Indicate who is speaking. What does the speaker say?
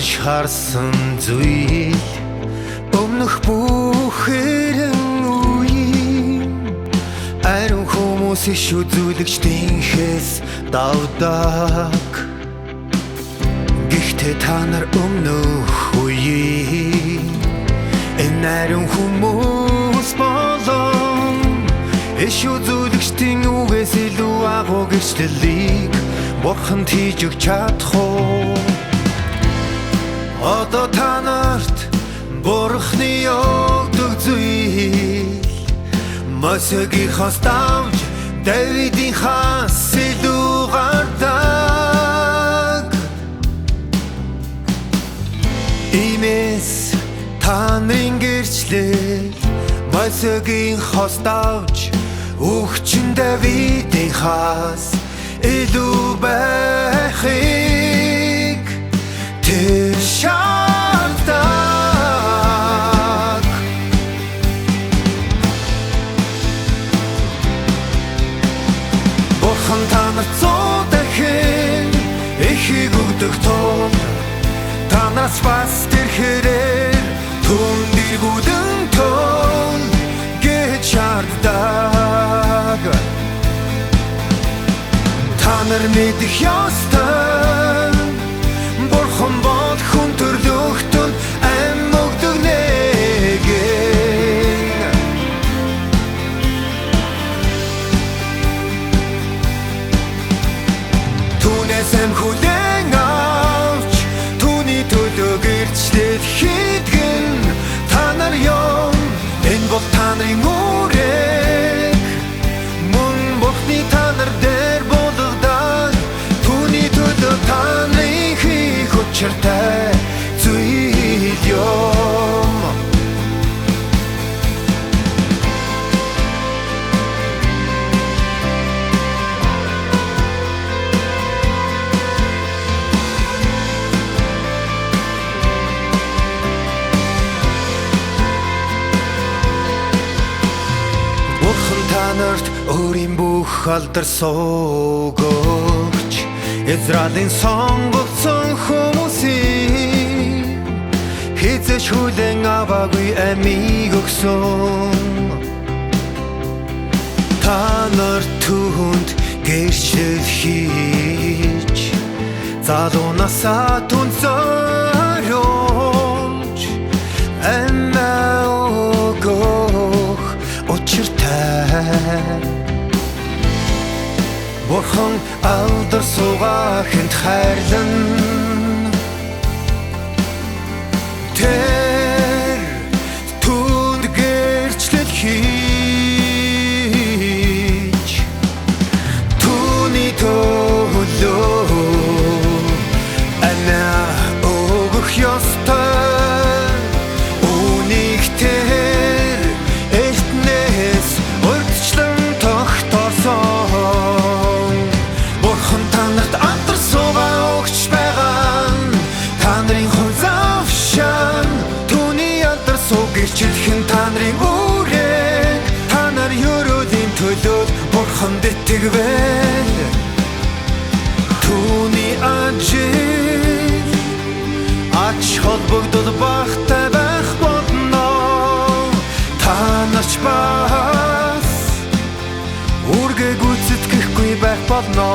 Speaker 1: Үзэж харсан зүйл өмнөх бүхэн үеийн ариун хүмүүс иш үзүүлэгчдийнхээс давдаг. Гэхдээ та нар өмнөх үеийн энэ ариун хүмүүс болон иш үзүүлэгчдийн үгээс илүү агуу гэрчлэлийг Бурханд хийж өгч чадах уу? Одоо та нарт Бурхны өгдөг зүйл Мосегийнхоос давж Давидынхаас илүү гардаг. Иймээс та нарын гэрчлэл Мосегийнхоос давж Үхчин Давидынхаас илүү байхыг тэр шаарддаг. Бурхан та нарт 100 дахин ихийг өгдөг тул та нараас бас тэр хэрээр түнд эргүүлэн тун гэж шаарддаг. Та нар мэдэх ёстой Бурхан бол хүн төрлөختөнд ам өгдөг нэгэн. Түүнээс ам хүлээн авч түүний төлөө гэрчлэл хийдэг нь та нар юм. Энэ бол та нарын үүрэг. Мөн Бурхны та нар дээр болгодог түүний төлөө та нарын хийх учиртай зүйл юм. Бурхан та нарт өөрийн бүх алдар сууг өгч Израилийн сонгогдсон хүмүүсийг хэзээ ч хүлээн аваагүй амийг өгсөн. Та нар түүнд гэрчлэл хийж залуу насаа түнд зориулж амиа өгөх учиртай. Бурхан алдар суугаа хүнд хайрлан тэр түнд гэрчлэл хийж түүний төлөө амиа өгөх ёстой. Үүнийг тэр эртнээс урьдчилан тогтоосон. Бурхан та нарт алдар суугаа өгч байгаа нь та нарын хувь завшаан. Түүний алдар сууг гэрчлэх нь та нарын үүрэг. Та нар ерөөлийн төлөө Бурханд итгэвэл түүний ажил ач холбогдол багтай байх болно. Та нар ч бас үүргээ гүйцэтгэхгүй байх болно.